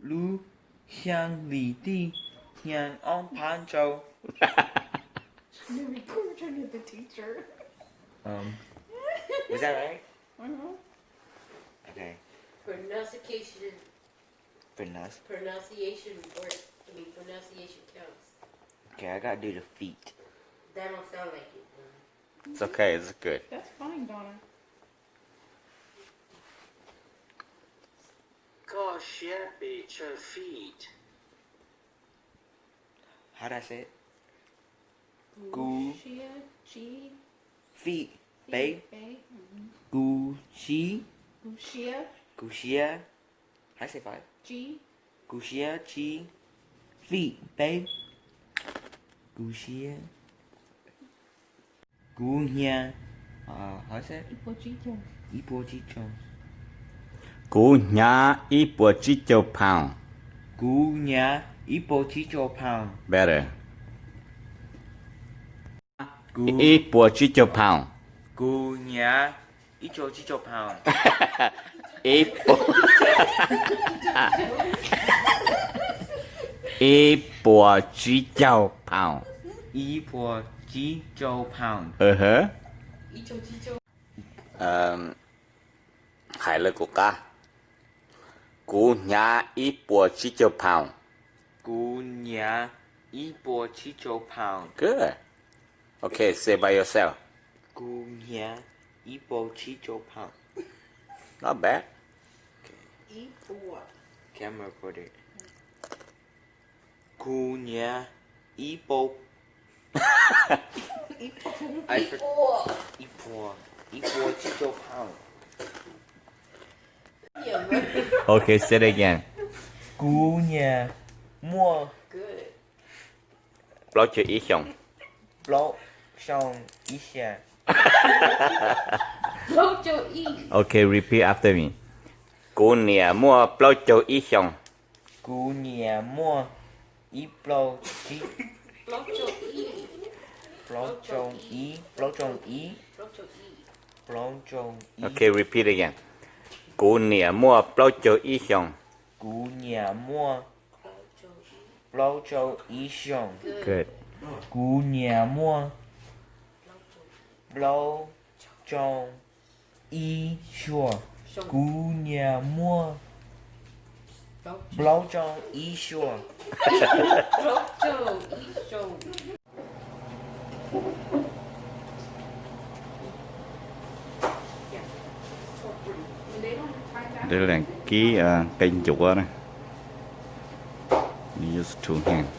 Lub xyaa li tij, hnia ob phab ntsaus. Let me go turn to the teacher. Um, was that right? Mm-hmm. Okay. Pronunciation. Pronounce. Pronunciation works. I mean, pronunciation counts. Okay, I gotta do the feet. That don't sound like it, though. It's okay, it's good. That's fine, Donna. Koj siab pes tsawg feet? How do I say it? Kuv siab tsib feet, peb. Kuv siab, kuv siab, how do I say five? Tsib. Kuv siab tsib feet, peb. Kuv siab. Kuv hnia, uh, how do I say it? Ib puas tsib caug. Ib puas tsib caug. Kuv hnia ib puas tsib caug pound. Kuv hnia ib puas tsib caug pound. Better. Kuv, ib puas tsib caug pound. Kuv hnia ib caug tsib caug pound. Ib puas, ib puas tsib caug pound. Ib puas tsib caug pound. Hais lawv kuv qab. Kuv hnia ib puas tsib caug pound. Kuv hnia ib puas tsib caug pound. Good. Okay, say by yourself. Kuv hnia ib puas tsib caug pound. Not bad. Okay. Ib puas. Camera recorder. Kuv hnia ib puas. Ib puas. Ib puas, ib puas tsib caug pound. Okay, say it again. Kuv niam muaj plaub caug ib xyoos. Plaub caug ib xyoos. Okay, repeat after me. Kuv niam muaj plaub caug ib xyoos. Kuv niam muaj ib plaub tsib. Plaub caug ib, plaub caug ib. Plaub caug ib. Okay, repeat again. Kuv niam muaj plaub caug ib xyoos. Kuv niam muaj plaub caug ib xyoos. Good. Kuv niam muaj plaub caug ib xyoos. Kuv niam muaj plaub caug ib xyoos. Deb lees kib qe ncuav na. Use two hand.